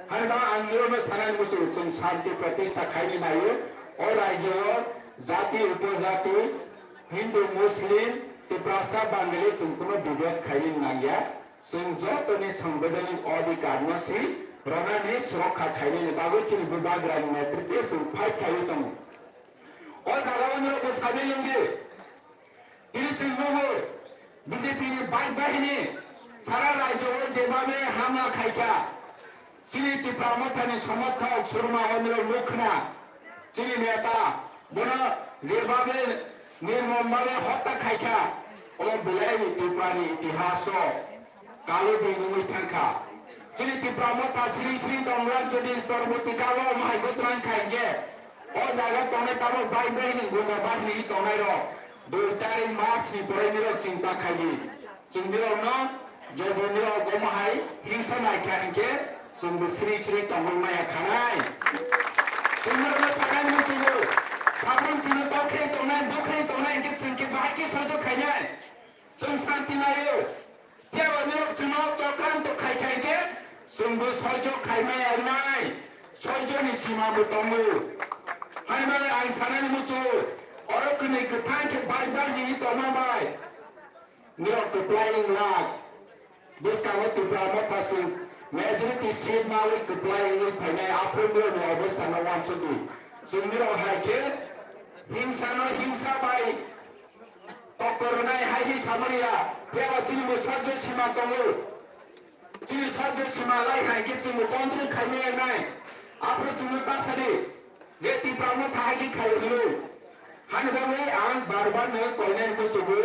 Hai ba ang nirok no sanai muchungo chwng shanti pratistha khaini naio o rajyo o jati upojati, Hindu Muslim, Tiprasa Bangali chwng kuno bibed khaini nangya. Chwng jotoni sangbidhanik adhikar no si rwnani surokkha khainani bagwi chini Bubagrani netritwe chwng fight khaiwi tongo. O jagao norokbo sabi lungdi. Tini chwng nugo B J P ni bike bahini sara rajyo o jebhabe hamla khaikha. Chini Tipra Mothani somorthok Surma o norok nukhna. Chini neta bono jebhabe nirmom bhabe hotya khaikha, omo belai Tiprani itihaso kalo di nungwi thangkha. Chini Tipra Motha siring siring tongmani jodi porborti kalo omo hai gotrang kha hinkhe, o jaga tongnai tamo bai bai ni gunda bahini tongnai rok dui tarik March ni poroi nirok chinta khaidi. Chwng nirokno jodi nirok omo hai hingsa naikha hinkhe chwngbo siri siri tongwi maya khanai. Chwng nirokno sanani muchungo, sabun sino tokhe tongnai, bokhe tongnai hinkhe chwng khe bahai khe soijo khainai. Chwng santi naio. Phiya ba nirok chwngno chokranto khai khai khe chwngbo soijo khai maya wngnai. Soijoni sima bo tongo. Hai bai ang sanani muchungo, oro kwnwi kwthang khe bai bai ni tongma bai. Nirok kwplai wng lak. Bwskango Tipra Motha chwng Majority seat mawi kwplai wngwi phainai aphuru nirokni obostha no uansukdi. Chwng nirok hai khe himsa no himsa bai toktor rwnai hai khe samani ya. Phiya ba chini bo sajjo sima tongo. Chini sajjo sima lai hai khe chwng bo control khaimai nai. Aphuru chwng no ta sadi. Je Tipra Motha hai khe khai hwnwi. Hani bagwi ang bar bar no koinai muchungo,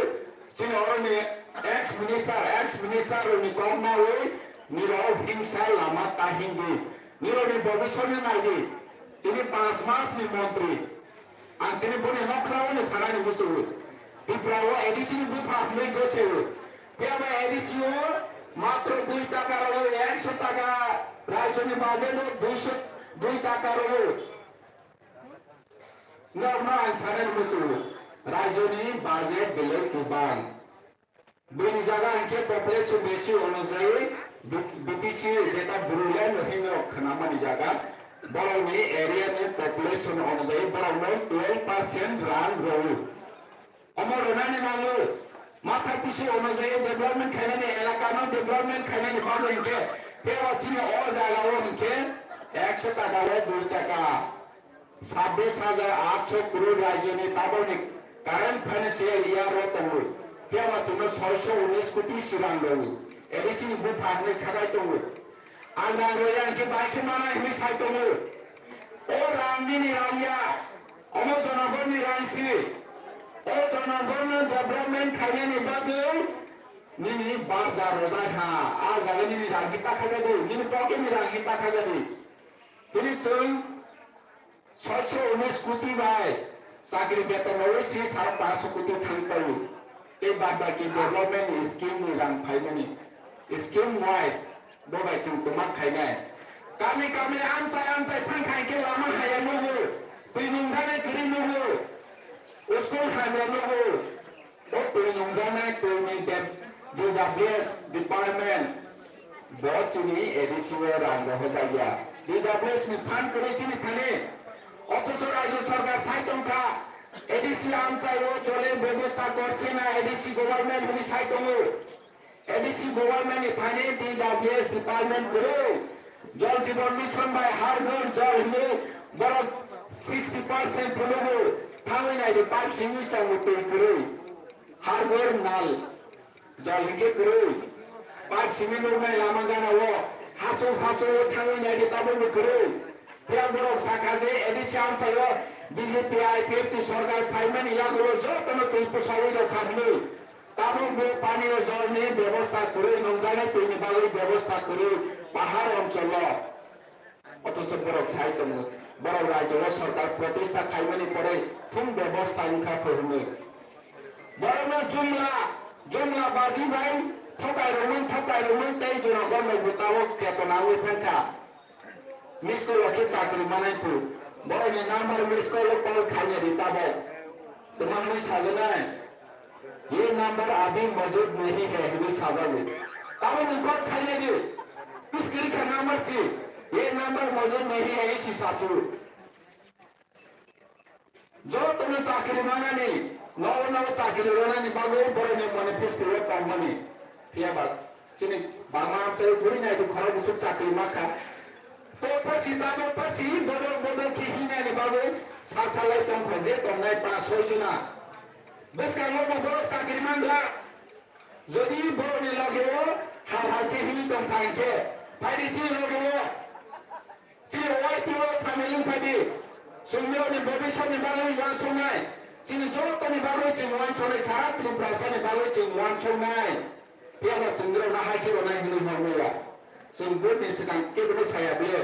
chini oroni ex minister, ex minister rokni kok nawi nirok himsa lama ta himdi. Nirokni bobiswrno naidi. Tini panch masni montri. Ang tini boni nokhrao no sanani muchungo. Tripura o A D C ni bupha hwnwi gosio. Phiya ba A D C o matro dui taka rwo, ekso taka, rajyoni budget o duiso dui taka rwo. Norma ang sanani muchungo, rajyoni budget belai kwbang. Bini jaga hwnkhe population ratio onujai B T C jeta Bodoland hinwi rok khwnamani jaga, borokni area ni population onujai borokno twelve percent rang rwo. Omo rwnani nango. Matha bisi onujai development khainani, elakano development khainani bagwi hwnkhe, tei o chini o jagao hwnkhe ekso taka o dui taka, sabbish hajar atso crore rajyoni tabokni current financial year o tongo. Phiya ba chwngno soiso unis koti si rang rwo. A D C ni bupha hwnwi khabai tongo. Ang rang rwya hwnkhe bai khe manai hwnwi sai tongo. O rang nini rang ya, omo jonogorni rang si. O jonogorno development khainani bagwi nini barja rwjak ha. A jaga nini rang hi ta khaikha di, nini pocket ni rang hi ta khaikha di. Tini chwng soiso unis koti bai chakri beton rwi si sare panchso koti thang tongo. Tei bad baki development scheme ni rang phaimani scheme wise bo bai chwng twma khainai. Kami kami amchai amchai phang khai khe lama haya nugo, twi nungjaknai kwrwi nugo, school hamya nugo. O twi nungjaknai twini de-, D W S department bo chini A D C o rang rohorjakya. D W S ni phan kwrwi chini thani. Othocho rajyo sarkar sai tongkha, A D C amchai o chole bebosta korse na A D C government hwnwi sai tongo. A D C government ni thani D W S department kwrwi. Jal Jeevan Mission bai Har Ghar Jal hwnwi borok sixty percent phunukgo. Thangwi naidi pipe simi tongo twi kwrwi. Har Ghar Nal Jal hinkhe kwrwi. Pipe simi nuknai lama gana o. Hasu hasu o thangwi naidi tabukbo kwrwi. Phiya borok sakha je A D C amchaio B J P I P F T sorkar phaimani yagulo jotono twi bwsawi rwkha hwnwi. Tabuk bo paniyo jolni bebosta kwrwi, nungjaknai twini bagwi bebosta kwrwi, pahar oncholo. Othocho borok sai tongo, borok rajyo o sorkar protista khaimani pore thung bebosta wngkha phwrwngwi. Borokno jumla, jumla baji bai thokai rwmwi, thokai rwmwi tei jonogon bai bo tabuk chetona wngwi thangkha. Miss call o khe chakri manai phu. Borokni number miss call o call khaina di tabok. Twmangni sajaknai. Ye number abhi maujud nahi hai hwnwi sajago. Tabok nwng call khaina di. Miss kwrwi kha number si. Ye number maujud nahi hai si sasu. Jotono chakri manani, nogo nogo chakri rwnani bagwi borokni manifesto o tongmani. Phiya ba chini bangma amchai bwrwi naidu khorok bwswk chakri mankha. To pasi tamo pasi bodol bodol khe hinani bagwi sathalai tongkha je tongnai pa soi jona. Bwskango bo borok chakri mangla. Jodi borokni loge o hal hai khe hini tongkha hinkhe, phaidi chini loge o. Chini Y T O samil wng phaidi, chwng nirokni bobiswrni bagwi uansuknai, chini jotoni bagwi chwng uansuknai, sara Tiprasani bagwi chwng uansuknai. Phiya ba chwng nirokno hai khe rwnai hwnwi hor maya. Chwng vote ni swkang kebono saya ble,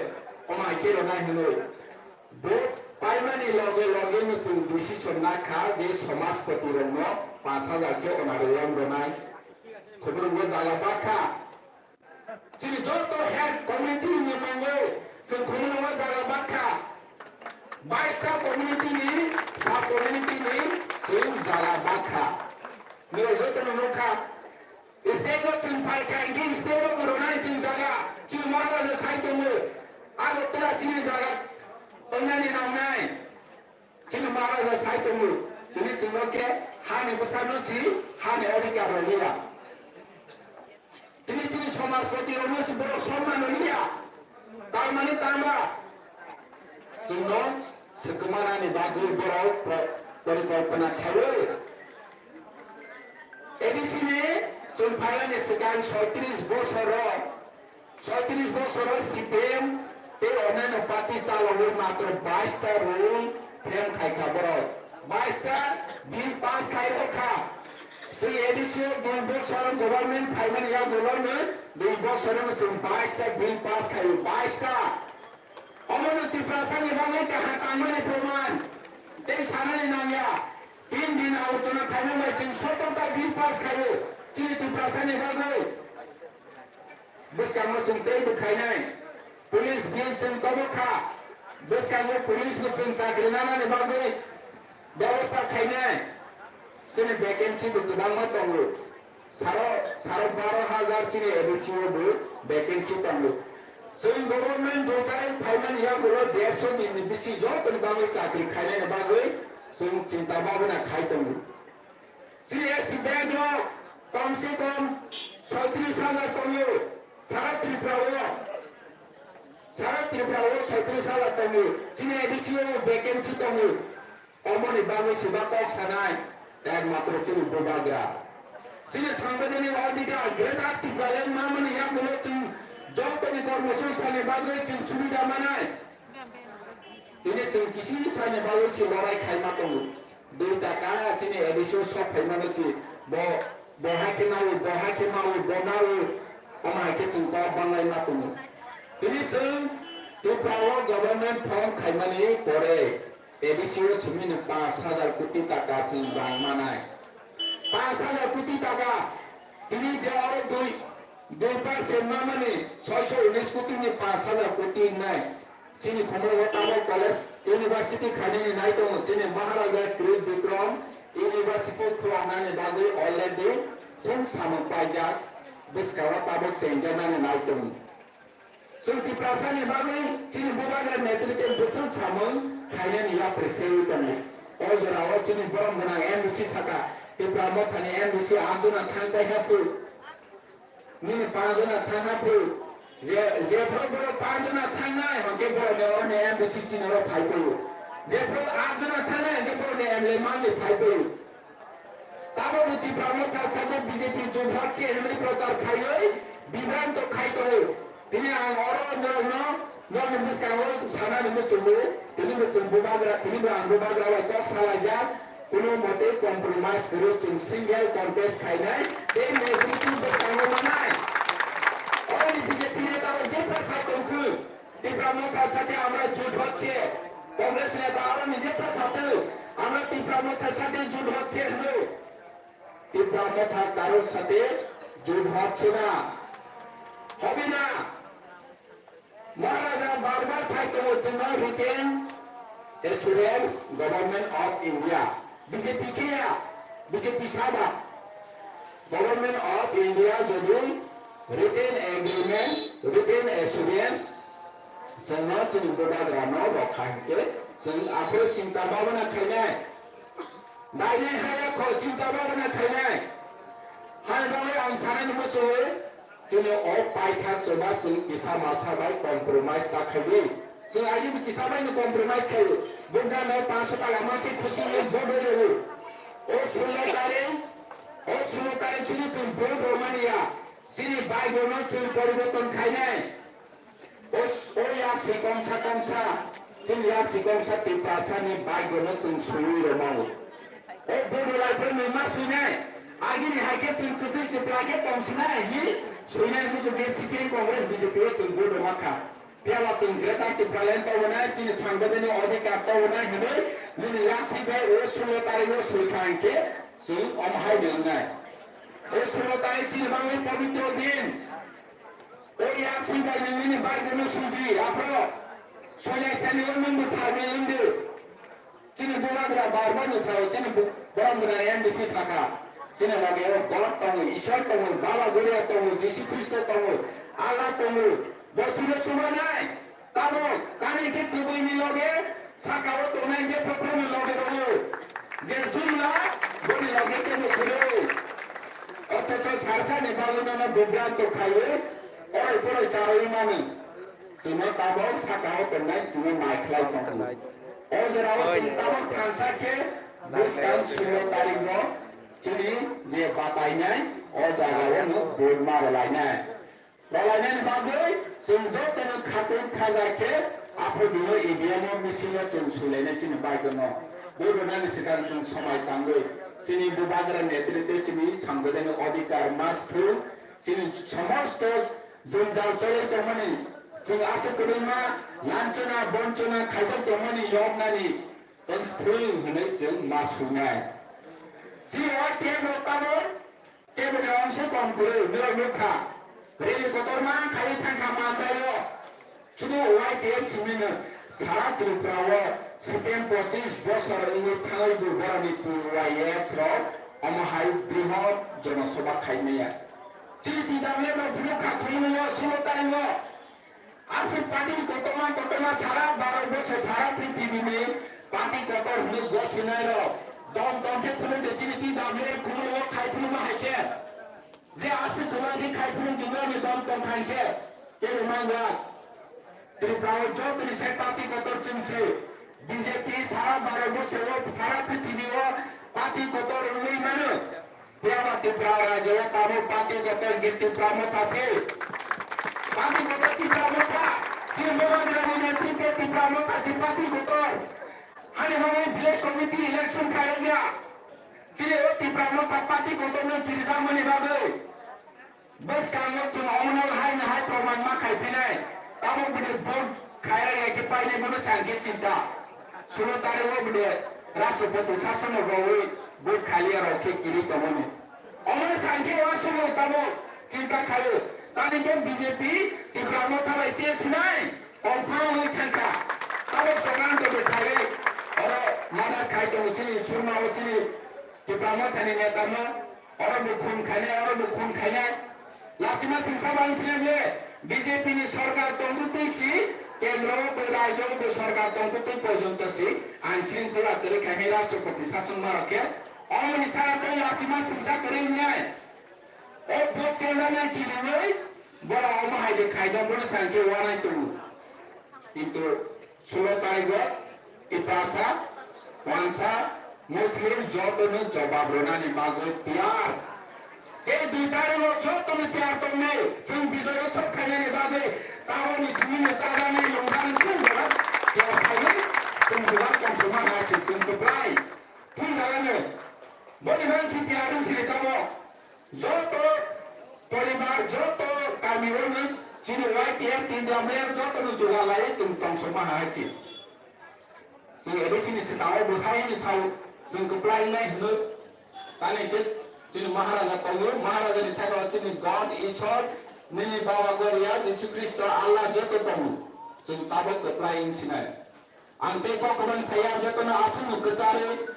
omo hai khe rwnai hwnwi. Vote paimani loge loge no chwng decision nakha je somajpati rokno panch hajar khe honorarium rwnai. Khumulwngo jaga bakha. Chini joto head community ni mungwi chwng khumulwngo jaga bakha. Baista community ni, sub community ni chwng jaga bakha. Nirok joto no nukha. State o chwng phaikha, hinkhe state o rwnai chwng jaga, chwng Maharaja sai tongo. Agartala chini jaga tongnani nangnai. Chini Maharaja sai tongo. Tini chwngno khe hani bwsano si, hani adhikar rw liya. Tini chini Samajpati rokno se borok somman rwliya. Tamani tama chwngno swkmanani bagwi borok po-, porikolpona khlaiwi. A D C ni chwng phailani swkang soitris bosoro, soitris bosoro C P M tei onnaino party chalogwi matro bais ta rule frame khaikha borok. Bais ta bill pass khai rwkha. Chwng A D C o dui bosor government phaimani yagulono dui bosorono chwng bais ta bill pass khaio, bais ta. Omono Tiprasani bagwi kaham tangmani proman tei sanani nangya. Tin din alochona khaina bai chwng sotorta bill pass khaio chini Tiprasani bagwi. Bwskango chwng tei bwkhainai. Police bill chwng tobo kha. Bwskango police bo chwng chakri nanani bagwi bebosta khainai. Chini vacancy bo kwbangma tongo. Saro, saro baro hajar chini A D C o bo vacancy tongo. Chwng government dui tarikh phaimani yagulo dersho din ni bisi jotoni bagwi chakri khainani bagwi chwng chinta bhabna khai tongo. Chini S T bag rok kom se kom soitris hajar tongo. Sara Tripura o, sara Tripura o soitris hajar tongo. Chini A D C o vacancy tongo. Omoni bagwi se ba kok sanai, ekmatro chini bubagra. Chini sangbidhanik odhikar Greater Tipraland mamani yagulo chwng jotoni kormo songcharni bagwi chwng subida manai. Tini chwng kisi sani bagwi se lorai khaima tongo. Dui taka chini A D C o sok phaimano se bo, bo hai khe nawi, bo hai khe nawi, bo nawi, omo hai khe chwng kok banglai ma tongo. Tini chwng Tripura o government form khaimani pore A D C o simi ni panch hajar koti taka chwng rang manai. Panch hajar koti taka, tini je oro dui, dui percent mamani soisho unis koti ni panch hajar koti wngnai. Chini khumui o tabok college, university khainani nai tongo, chini Maharaja Kriti Bikram University khwlangnani bagwi already thung samung paijak, bwskango tabok chenjaknani nai tongo. Chwng Tiprasani bagwi chini bubagra netrite bwswk samung khainani yapri sewi tongo. O jorao chini borom gwnang M D C saka, Tipra Mothani M D C Arjuna thang pai ha phu. Nini panch jona thang ha phu. Je, jephru borok panch jona thangnai, hwnkhe borokni oroni M D C chini oro phai phu. Jephru aat jona thangnai, hwnkhe borokni M L A manwi phai phu. Tabukni Tipra Motha saka B J P jubhat se hwnwi prochar khaiwi bibranto khai tongo. Tini ang oro norokno, norokni bwskango sanani muchungo, tini bo chwng bubagra, tini bo ang bubagra bai kok salaijak, kuno mote compromise kwrwi chwng single contest khainai tei majority bwskango manai. Oroni B J P neta rok jephru sai tongthwng, Tipra Motha saka amra jut hocche, Congress neta oroni jephru satwk, amra Tipra Motha saka jut hocche hwnwi. Tipra Motha karor sate jut hocche na, hobe na. Maharaja bar bar sai tongo chwngno written assurance Government of India. B J P khe ya, B J P saba. Government of India jodi written agreement, written assurance chwngno chini bubagrano rokha hinkhe chwng aphuru chinta bhabna khainai. Dainai haya kho chinta bhabna khainai. Hai bagwi ang sanani muchungo, chini o paithak chuba chwng kisa masa bai compromise ta khaiwi. Chwng agini kisa bai no compromise khaiwi. Bugra no panch sho taka ma khe khusi wngwi vote rwi rwo. O sulo tarikh, o sulo tarikh sini chwng vote rwmani ya. Chini bike no chwng poriborton khainai. O, o yak se kongsa kongsa, chini yak se kongsa Tiprasani bike no chwng swiwi rwmao. O vote rwlai phano ma swinai, agini hai khe chwng kwchwi Tipra khe tong sinai hi swinai muchung khe C P M Congress B J P o chwng vote rwma kha. Phiya ba chwng Greater Tipraland tongwi nai, chini sangbidhanik odhikar tongwi nai hwnwi nini yak se bai o sulo tarikh o swi kha hinkhe chwng omo hai ni wngnai. O sulo tarikh chini bagwi pobitro din. O yak swi bai nini bike no sudi, aphro. Soya thani o nungbo sabi indi. Chini bubagra bar bar no sao, chini bu-, borom gwnang M D C saka. Chini loge o God tongo, Ishwar tongo, Baba Goria tongo, Jisu Khristo tongo, Allah tongo. Bo suno sumanai. Tamo, tani khe kubui ni loge, saka o tongnai je phopho ni loge rogo. Je jumla, boni loge khe ni khulio. Othocho sarsani bagwi nono bibranto khaiwi, Boroi boroi charwi mani, chwngno tabok saka o tongnai chwngno naikhlai tongo. O jorao chwng tabok thansa khe bwskang sulo tarigo chini je batainai o jagao no vote ma rwlainai. Rwlainani bagwi chwng jotono khatung khaja khe aphuru bino E V M o machine o chwng swilainai chini bagwino. Bo rwnani swkang chwng somai tangwi chini Bubagra netritwe chini Sangbidanik Adhikar mas thung chini somosto jwngjal choli tongmani, chwng aswk kwbangma lanchana bonchana khaijak tongmani yoknani tong thung hwnwi chwng ma swinai. Chini Y T F no tabok Keboni ongse kom kwrwi, norok nukha. Rally kotorma khaiwi thangkha mandaio. Chini Y T F simino sara Tripura o C P M pochis bosor wngwi thangwi bo borokni pul Y F rok omo hai brihot jonosabha khaimaya. Chini twi damya no phunukha khumui o sulo taringo. Aswk party ni kotorma kotorma sara Bharat borso sara prithibi ni party kotor hwnwi gosinairok dom dom khe phunuk de chini twi damya khumui o khai phunukma hai khe. Je aswk kwbang khe khai phunuk di nokni dom tong khai khe kebo mangwak. Tripura o jotoni sai party kotor chwng se B J P sara Bharat borso o sara prithibi o party kotor wngwi mano. Phiya ba Tripura rajyo o tabuk party kotor hwnkhe Tipra Motha se. Party kotor Tipra Motha. Chini Bubagrani netritwe Tipra Motha se party kotor. Hani bagwi village committee election khairokya. Chini o Tipra Motha party kotorno kirijakmani bagwi. Bwskango chwng omono haino hai proman ma khai phinai. Tabuk bini vote khairokya khe painai bono sa hwnkhe chinta. Sulo tarigo bini Rashtrapati sasono rwui vote khaliya rok khe kiri tongmani. Omono sa hwnkhe uansukgo tamo chinta khaio. Tani khe B J P Tipra Motha bai se sinai. Confirm wngwi thangkha. Tabuk Sokranto bo khaiwi oro murder khai tongo chini Surma o chini Tipra Mothani netamo. Oro bo khum khainai, oro bo khum khainai. Lasima singsa bang sina je B J P ni sorkar tongtwi twi si, kendro o bo rajyo o bo sorkar tongtwi twi porjonto si, ain shringkhola kwrwi khainai Rashtrapati sason ma rok khe. Omoni sara tei lasima singsa kwrwi wngnai. O vote change ni kiriwi bora omo hai de khaida bono sa khe wanai tongo. Kintu sulo tarigo Tiprasa, Wansa, Muslim jotono jobab rwnani bagwi tiyar. Tei dui tarigo jotono tiyar tongnai, chwng bijoyo chop khainani bagwi taboni simino chajaknai nungjaknai tong jora tiyar khainai, chwng jora tong sima hai se chwng kwplai. Thung jaga no. Boni bagwi si tiyar wng sini tamo. Joto poribar, joto kami rokni chini Y T F India mayor joto no juga lai tong tong soma hai chi. Chini A D C ni sikao bwthai ni sao chwng kwplai nai hwnwi. Tani ke chini Maharaja tongo, Maharaja ni saka chini God, Ishwar, nini Baba Goria, Jisu Kristo, Allah joto tongo. Chwng tabok kwplai wng sinai. Ang tei kok kwbang saya jotono aswkno kwcharwi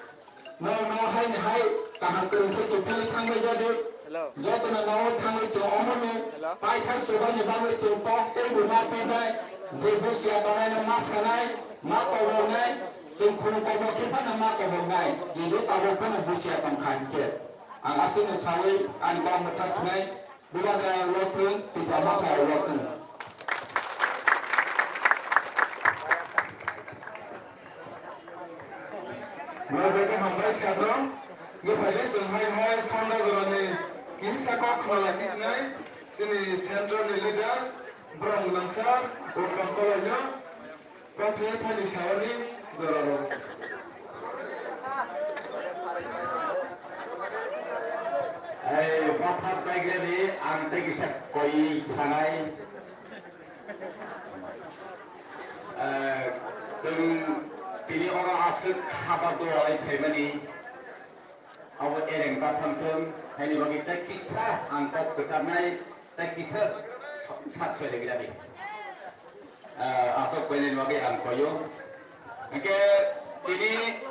no no haini hai kaham kwrwng khe kiphilwi thangbai jadi. Hello. Jotono no thangwi chwng omono Hello. Paithak subani bagwi chwng kok tei bo ma pibai je busia tongnai no ma sanai ma koboknai chwng khulum kobok khe phano ma koboknai jodi tabuk phano busia tong kha hinkhe ang aswkno sawi ani kok mwthak sinai. Bubagra welcome, Tipra Motha welcome. Welcome hambai sado. Ngi phaile chwng hai hai sonda jorani kisa kok khwlai kisnai chini central ni leader borok nangsa welcome kolaino. Kok phiyai thani saoni jorao. Ei, bwthar baigrani ang tei kisa koi sanai. Eh, chwng tini oro aswk haba dualai phaimani. Abo ereng ta thang thung, haini bagwi tei kisa ang kok kwcharnai, tei kisa so-, sak soi lagi tadi. Ah, asok koinani bagwi ang koyo. Hingke tini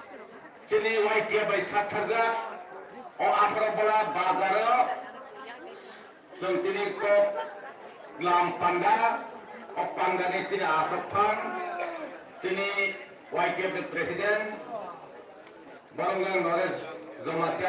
chini Y T F bai sak tharjak, o atharo bola bazaro, Chwng tini kok lam panda, o panda ni tini asok phang, chini Y K F ni president, borok nang Naresh Jamatia